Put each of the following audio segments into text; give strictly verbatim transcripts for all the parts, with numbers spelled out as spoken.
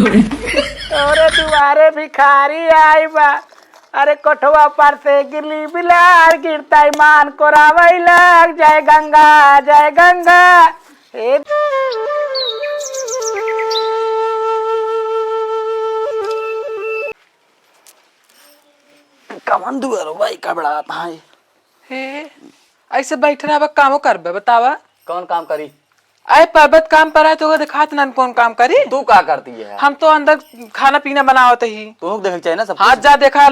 तोरे दुआरे भिखारी आई बा। अरे कोठवा पर से गिरली बिलार, गिरता ईमान कोरावै लाग। जय गंगा, जय गंगा। ए कवन दुआरो भाई का बड़ा आता है? हे, ऐसे बैठ रहा, अब कामो करबे, बतावा। कौन काम करी? आए पर्वत काम पर आए तो ओके देखात ना कौन काम करी। तू का करती है? हम तो अंदर खाना पीना बनावत ही। तू देखे के चाहिए ना सब हाथ कुछ। जा देखा,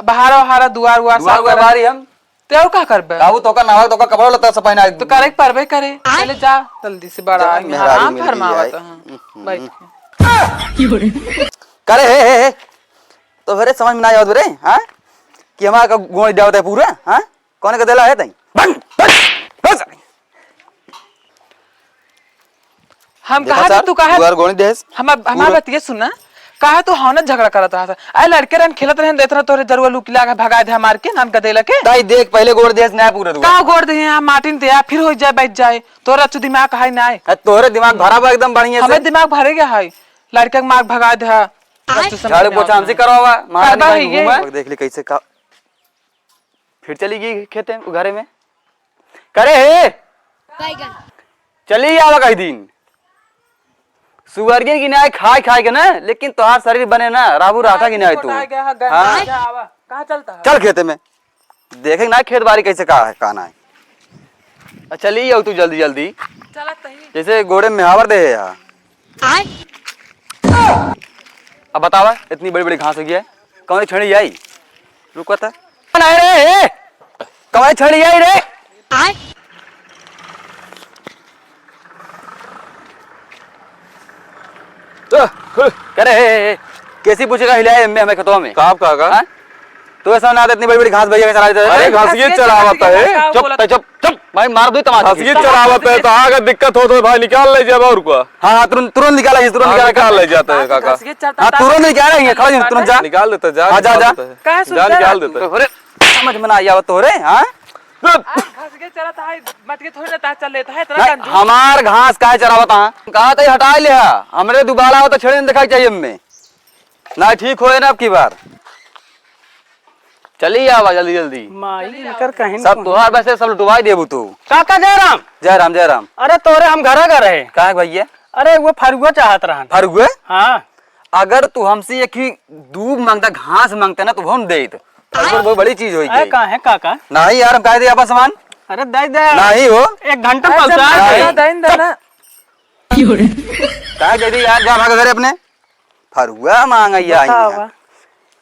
बहारा वहारा, दुआर उआर दुआर साफ उआर करत। बारी हम। ते और का करबे? काबू तो का नावा तो का कपड़ा लता सब पहना। तो करे के परबे करे। चले जा जल्दी से, बड़ा जा आदमी मेहरारू आराम मिल फरमावत गई है। हैं। बैठ के। करे हे, हे, हे। तोहरे समझ में ना आवत रे, हाँ? कि हमारा का गोड़ डावत है पूरा, हाँ? कौन के देला है तई? बंद, बंद, बंद। हम देखा कहा था सर, तू कहा तू यार गोली देस। हम, हमार पूरा बतिया सुना, कहा तू हौना झगड़ा करत रहा था। अरे लड़के रहन खेलत रहन, देत रहा तोरे जरुआ लुकी लाग भगा दे मार के नान का देला के। ताई देख पहले गोड़ देस ना पूरा तू। का गोड़ दे यहाँ माटिन दे आ, फिर हो जाए बैठ जाए। तोरा चु दिमाग है ना है। है तोरे दिमाग भरा बा एकदम बढ़िया से। हमें दिमाग भरे गया है। लड़का के मार भगा दे। झाड़ू पोछा हमसे करवावा, मारा करबा नहीं है ये। घूमा। देख ले कैसे का फिर चली गई खेते, घरे में। करे हे? बैगन। चली आवा कई दिन। सुअरियन की नाई खाए खाए के ना, लेकिन तोहार शरीर बने ना, राबू रहता की नाई तू। हाँ? कहाँ चलता है? चल खेते में। देखे ना खेत बारी कैसे का है, का ना है। अच्छा, चली आओ तू जल्दी जल्दी। चलत ही। जैसे गोड़े में हावर दे है यहाँ। आय। अब बतावा, इतनी बड़ी बड़ी घास हो गया है, कौन छेड़ी आई? रुको तो। कौन आए रे? ए? कौन छेड़ी आई रे? आय। तो, करे, हे, हे, हे। कैसी पूछेगा हिलाए में हमें खेतों में? का, का, का? हाँ? तो ऐसा ना इतनी बड़ी बड़ी घास भैया के चला देते हैं। अरे, घास ये चरावत है। चुप, चुप, चुप। भाई, मार दो तमाचा। घास ये चरावत है, तो आगे दिक्कत हो तो भाई निकाल ले जाब और का। हाँ, हाँ, तुरंत, तुरंत निकाला जी, तुरंत हाँ, निकाला। निकाल ले जाता है, काका। घास ये चलता हाँ, तुरंत निकाल रही है, खड़ा जी, तुरंत जा। निकाल देता, जा, हाँ, जा, निकाल जा। देता है। काहे जा, सुनता निकाल रहा? देता है। अरे, समझ में ना आया तोरे, हाँ? आज घास ये चलता है, मटके थोड़ी ना तार चल लेता है, इतना नहीं, कंजूस। हमार घास काहे चरावत हाँ? कहा तो हटा ले हा, हमरे दुबारा हो तो छेड़े नहीं दिखाई चाहिए हमें। ना ठीक होए ना अब की बार। चली आवा जल्दी जल्दी। माई इनकर कहीं सब तोहार वैसे सब लुटवाई देबू तू। काका जयराम। जयराम, जयराम। अरे तोरे हम घरा घर रहे। काहे भैया? अरे वो फरुआ चाहत रहन। फरुआ? हाँ। अगर तू हमसे एक ही दूब मांगता, घास मांगता ना तो हम देत। फरुआ बहुत बड़ी चीज होई अरे गई। काहे काका? नहीं यार, हम काहे दे आपन सामान? अरे दे दे। नहीं हो। एक घंटा अरे पहुंचा चल, दे। नहीं। दे, दे, दे ना। काहे दे दी यार, जा भाग घरे अपने। फरुआ मांगैया आई बतावा, हैं।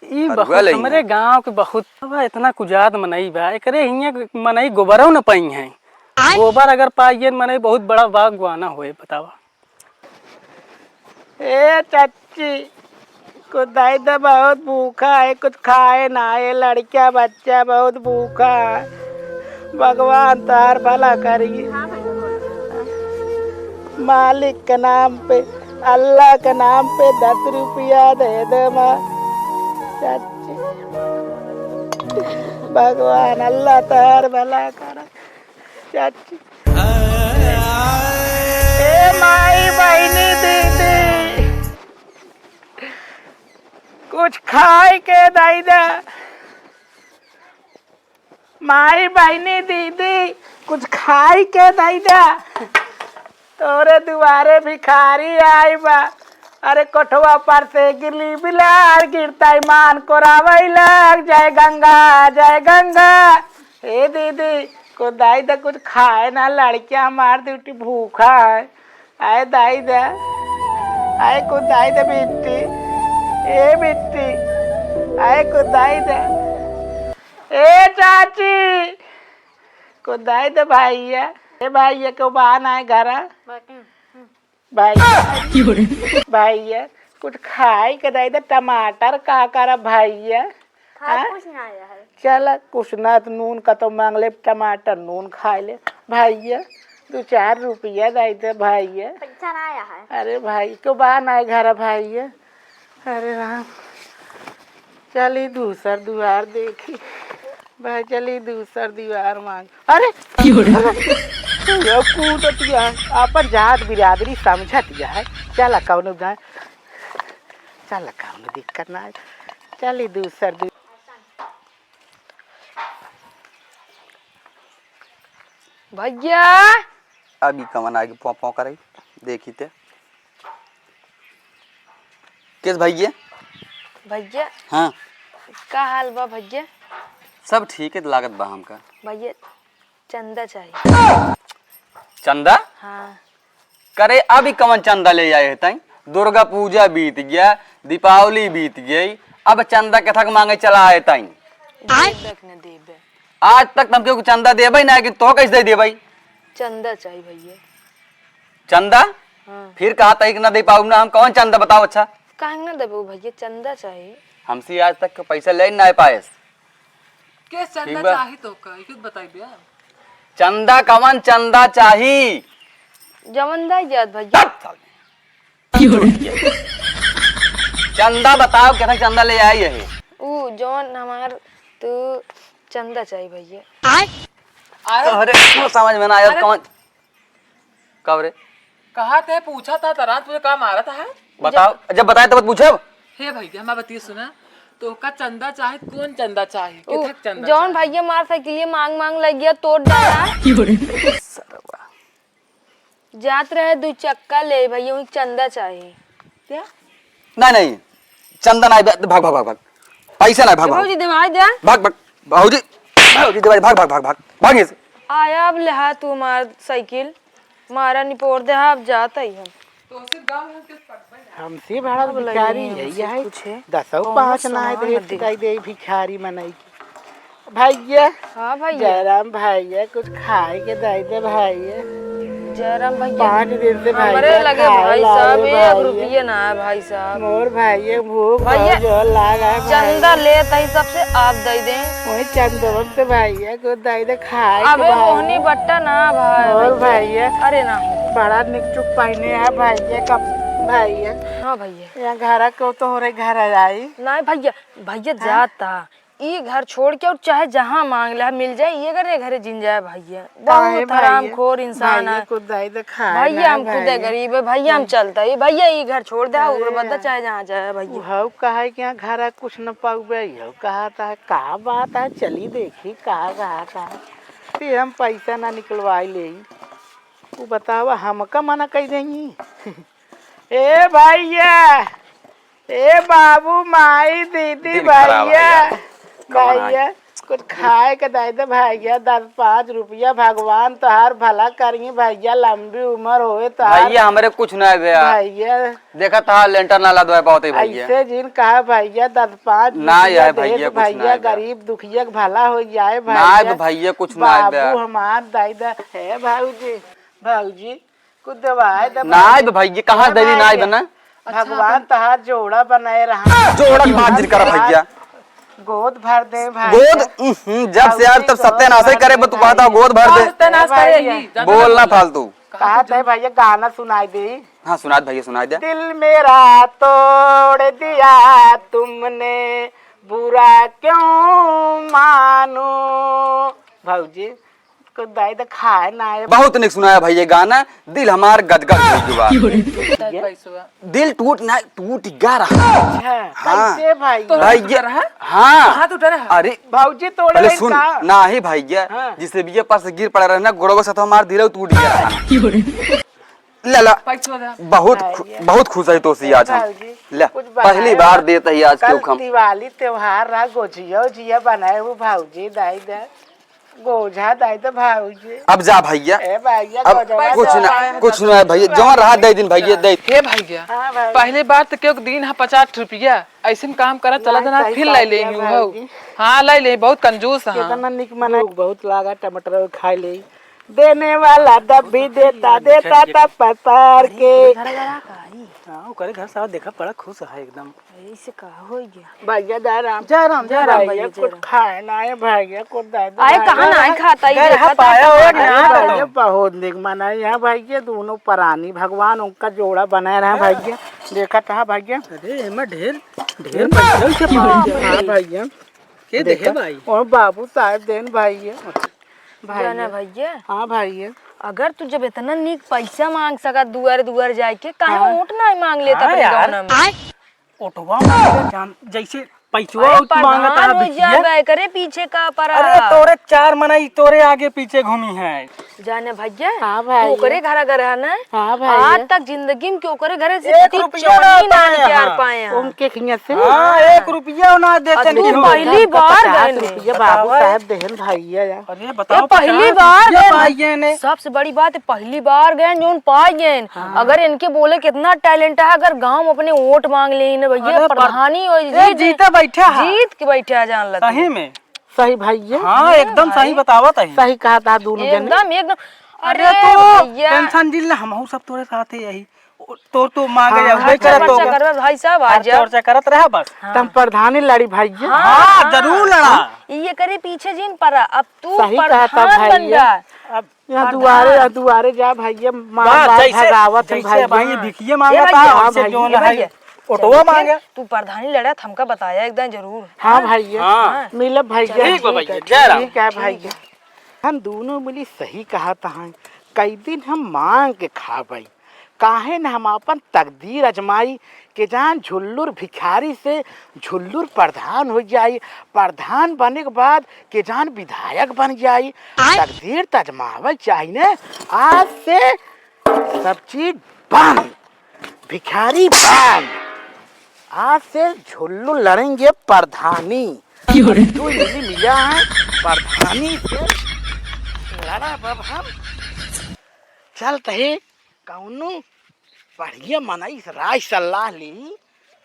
ई फरुआ बहुत लई हमरे हैं। गांव के बहुत बा, इतना कुजाद मनई बा, एकरे हियां के मनई गोबरो न पाई हैं। आय। गोबर अगर पाइए न मनई बहुत बड़ा बागवाना होए, बतावा। ए चाची, कुछ दे दे, बहुत भूखा है, कुछ खाए ना है, लड़का बच्चा बहुत भूखा है। भगवान तार भला करिए। मालिक के नाम पे, अल्लाह के नाम पे दस रुपया दे दे माँ। चाची, भगवान अल्लाह तार भला कर। चाची, ए माई, बहिनी, दीदी, कुछ खाए के दे दे। माई, बहिनी, दीदी, कुछ खाई के दे दे। तोरे दुआरे भिखारी आई बा। अरे कोठवा पर से गिरली बिलार, गिरता ईमान कोरावै लाग। जय गंगा, जय गंगा। हे दीदी, कुछ दे दे, कुछ खाए ना, लड़किया हमार दुटी भूखा है। आए दाई दे, आए कुछ दाई दे बिट्टी, ए बिट्टी, आए कुछ दाई दे, ए चाची, कुछ दाई दे भैया, ए भैया को बान आए घरा, भैया, भैया, कुछ खाए के दाई दे, टमाटर का करब भैया, खाए हाँ? कुछ ना आया है। चल, कुछ ना तो नून का तो मांग ले, टमाटर नून खाए ले। भैया, दो चार रुपया दे दे भैया। पैसा ना आया है। अरे भाई, क्यों बा ना घर भैया? अरे राम, चली दूसर दुआर देखी। भाई, चली दूसर दुआर मांग। अरे, क्यों रे? अरे, ये कूदत है, अपन जात बिरादरी समझत है। चला कौनो जाए। चल, कौनो दिक्कत ना है। चली दूसर दू- भैया। अभी कवन आगे पों पों करे, देखी ते। किस भैया? भैया। हाँ। का हाल बा भैया? सब ठीक है, लागत बा हमका। भैया, चंदा चाहिए। चंदा? हाँ। करे, अभी कवन चंदा ले आए हैं तई? दुर्गा पूजा बीत गया, दीपावली बीत गई, अब चंदा कथक मांगे चला आए तई? देबे कि न देबे? आज तक तुम केहू के चंदा देबे ना, कि तो कैसे दे देबे? चंदा चाहिए भैया। चंदा? हाँ। फिर कहा तई कि ना दे पाऊ ना हम, कौन चंदा बताओ? अच्छा। काहे ना देबे भैया, चंदा चाहिए। हमसे आज तक के पैसा ले ना पाएस। के चंदा ठीक बा। चाही तो का? इके बताई बे। चंदा कवन चंदा चाही? जवन दाई जात भैया। हट साले। चंदा बताओ, कितना चंदा ले आई है? ऊ जवन हमार तू चंदा चाही भैया। अरे, तोहरे कुछ समझ में ना आया, अरे। कौन? कब रे? कहा थे, पूछा था, तरात तुझे का मारा था, है? बताओ, जब बताए तब पूछब। हे भैया, हमार बतिया सुना, तो का चंदा चाहे, कौन चंदा चाहे, ऊ, किथक चंदा जौन चाहे? भैया मार साइकिलिया मांग मांग लग गया, तोड़ डाला। सरवा। जात रहे दू चक्का ले भैया, वही चंदा चाही। क्या? नहीं, नहीं, चंदा नहीं, भाग, भाग, भाग, भाग। पैसा नहीं, भाग, भाग। भौजी, दिवाई दे। भाग, भाग, भौजी, भौजी, दिवाई, भाग, भाग, भाग, भाग, भाग यहाँ से। आया अब लेहा तू हमार साइकिल, मारा निपोर दे, अब जात ही हम। हमसे भाड़ा अब भिखारी लइहे है, हमसे यही कुछ है। दसौ कौनो पाँच ना है, सामान भेज न दे। दे दे भिखारी मनई के। भैया। हाँ भैया। जयराम भैया, कुछ खाए के दे दे भैया। जयराम भैया। पाँच दिन से हमरे भैया लगे खाए भाई ला साहब, रे एक भैया। रुपया ना है भाई साहब। मोर भैया भूख भैया, बहुत जोर लागा है चंदा भैया। लेत ही सबसे आप दे दें। वही चंदवन से भैया को दे दे खाए के अबे भाई। मोहनी बट्टा ना भाई और भैया। भैया। अरे ना। बड़ा निक चुक पहने है भैया का भैया। हाँ भैया। यहाँ घर को तो हो रहे घर आई। नहीं भैया, भैया हाँ? जाता ई घर छोड़ के और चाहे जहाँ मांग ले मिल जाए, ये घरे घरे जिन जाए भैया। काहे बहुत भैया? हरामखोर इंसान भैया है। खुद दाई दे खाए भैया ना हम खुदे भैया। गरीब है भैया, हम चलता ही भैया, ई घर छोड़ दे, ओकरे बाद अरे चाहे जहाँ जाए भैया। उ हऊ कहे कि यहाँ घरा कुछ न पाउबे, ई हऊ कहा था का बात है, चली देखी का कहा था। ते हम पैसा ना निकलवाई ले। उ बतावा हमका मना कई देंगी। ए भैया, ए बाबू, माई, दीदी, दिन खराब है भैया, यार। कौन आई? भैया, कुछ खाए के दे दे भैया, दस पाँच रुपया, भगवान तोहार भला करिए भैया, लंबी उम्र होए तोहार। भैया, हमरे कुछ ना है भैया। भैया। देखा था, लेंटर ना लदवाए पावत है भैया। ऐसे जिन कहा भैया, दस पाँच ना रुपया है दे भैया, दे कुछ ना भैया, है भैया। गरीब दुखिया के भला हो जाए ना है भैया। भैया, कुछ ना है भैया। बाबू हमार दे दे, हे भौजी, भौजी, कुछ दवाई दे नाई भैया। बे भैया, कहाँ दे दी नाई बे ना? भगवान तहार जोड़ा बनाए रहा। जोड़ा के बात जिन करा भैया। गोद भर दे भैया। गोद, उहुं, जब से आज तब सत्यानाश ही करे, बस तू कहता गोद भर दे। सत्यानाश करे ही, ज्यादा बोल ना बोल। फालतू। कहा दे भैया, गाना सुनाई दे। हाँ, सुना दे भैया, सुना दे। दिल मेरा तोड़ दिया तुमने, बुरा क्यों मानूं। भौजी, कुछ दे दे खाए ना है। बहुत निक सुनाया भाई ये गाना, दिल हमार गदगद हो गया। दिल टूट ना, टूट गया रहा। अच्छा, हाँ। कैसे भाई? तो भाई टूटा ये, रहा? हाँ। कहाँ टूटा रहा? अरे, भौजी तोड़े पहले रही सुन, का? ना ही भाई ये, हाँ। जिसे भी ये पास गिर पड़ा रहा ना, गोड़ों के साथ हमार दिल टूट गया रहा। ले ला। पैसवा दे। बहुत खु-, भाई ये। बहुत खुश है तो सी आज हम। भौजी, ले, कुछ बनाए पहली बार हो। देत ही आज कल केहू हम। दिवाली त्योहार रहा, गोझिया उझिया बनाए हो भौजी, दाई दे। गोझा दाई दे भौजी। अब जा भैया। ए भैया, अब गोझवा कुछ ना, दे। कुछ ना है भैया, जवन रहा दे दिन भैया, दे। हे भैया, हाँ भाई। पहले बार तो क्यों दिन है पचास रुपया, ऐसे में काम करा चला ना, जाना, सही फिर बात ले है लेंगे भौजी। हाँ, ले ले, बहुत कंजूस है। कितना निक मना, भूख बहुत लागा, टमाटर खाए ले। देने वाला दब भी देता, देता तब पसार के। हाँ, ओकरे घर साहब देखा, बड़ा खुश है एकदम। ऐसे का हो गया? भैया, जय राम। जय राम, जय राम भैया, भैया, जय कुछ राम। खाए ना है भैया, कुछ दे दो आए भैया। कहाँ ना है खाता, ये घर देखा पाया था। हो ना। अरे भैया, बहुत निक मना है यहाँ भैया, दोनों प्राणी भगवान उनका जोड़ा बनाए रहे हाँ। भैया। देखा था भैया। अरे, एमा ढेर, ढेर पैसा उसे पावे। हाँ भैया। के देखे देखा, भाई? और बाबू साहब देन भैया। भैया। जाना भैया। हाँ भैया। अगर तू जब इतना निक पैसा मांग सका दुआर दुआर जाके, काहे हाँ। वोट ना मांग लेता हाँ अपने यार। गौना में? ओटवा मांगे जान, जैसे पैसवा अरे, उत मांगत प्रधान है हो भिखिया। जाबे, करे पीछे का परा। अरे, तोरे चार मनई तोरे आगे पीछे घूमी है। जाने भैया, हाँ भाई। ओकरे घर अगर है ना, हाँ भाई। आज तक जिंदगी में के ओकरे घरे से एक रुपया ना पाए हैं। उनके खिया से? हाँ, एक रुपया ना देते और तू नहीं हो। पहली बार गए ने। रुपया बाबू साहब देहन भैया यार। अरे ये बताओ, पहली बार गए ने। सबसे बड़ी बात है, पहली बार गए ने, जोन पाए गए ने। हाँ। अगर इनके बोले कितना talent है, अगर गाँव में अपने वोट मांग ले ना भैया, अरे पर-, प्रधानी हो, ए, जीत, जीते बैठा है। जीत के बैठा है, जान लेते। सही में। सही भैया। हाँ, एकदम सही बतावत है। सही कहा था दोनों जने। एकदम, एकदम। अरे अरे तो भैया। Tension जिन ले, हमहू सब तोरे साथ है यही। ओ, तो, तो मांगे हाँ, जाओ, हाँ, बेचारा तो चर्चा करबे भाई साहब, आ जाओ। चर्चा करत रहा बस। हाँ। तम प्रधानी लड़ी भैया। हाँ, हाँ, जरूर लड़ा। ये करे पीछे जिन परा, अब तू सही कहा था प्रधान बन भैया। जा। अब यहाँ प्रधान। दुआरे, यहाँ दुआरे जा भैया, मार बस, मार जैसे, भगावत है जैसे भैया। भाई भिखिया ए मांगता भैया, है, हाँ वैसे भैया, जो ए ना है, भैया। ओटवा चल, मांगे। तू प्रधानी लड़ा, हमका बताया एकदम जरूर। हाँ हाँ? भैया, हाँ। मिलब भैया। ठीक बा भैया, जय राम। ठीक है भैया। हम दोनों मिली सही कहत हैं, कई दिन हम मांग के खाबई, काहे न हम आपन तकदीर अजमाई, के जान झुल्लुर भिखारी से झुल्लुर प्रधान हो जाई, प्रधान बने के बाद के जान विधायक बन जाई। आय। तकदीर त अजमावे चाही ने। आज से सब चीज बंद, भिखारी बंद। आज से झुल्लू लड़ेंगे प्रधानी। क्यों रे? तू मिली मिला है प्रधानी से लड़ा बब हम। चल तही कौनो बढ़िया मनई से राय सलाह ली,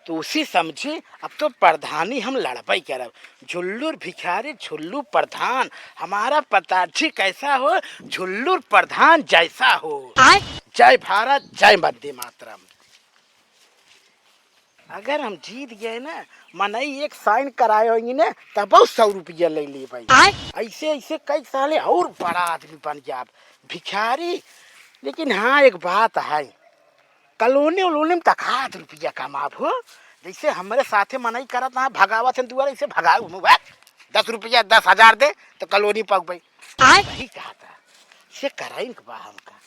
तो उसी समझी। अब तो प्रधानी हम लड़बई करब। झुल्लू भिखारी, झुल्लू प्रधान, हमारा पिताजी कैसा हो, झुल्लू प्रधान जैसा हो। आय। जय भारत, जय वंदे मातरम। अगर हम जीत गए ना, मनई एक sign कराए होंगे ना, तब सौ रुपया ले लेबई। आय। ऐसे, ऐसे कई साले और बड़ा आदमी बन जाब, भिखारी। लेकिन हाँ, एक बात है, कॉलोनी उलोनी में तक आध रुपया कमाब हो, जैसे हमरे साथे मनई करत ना, भगावत हैं दुआरे, ऐसे भगाऊ हम, "बे, दस रुपया, दस हजार दे, तो कॉलोनी पकबई।" आय। सही कहा था, से कराइन के बा हमका।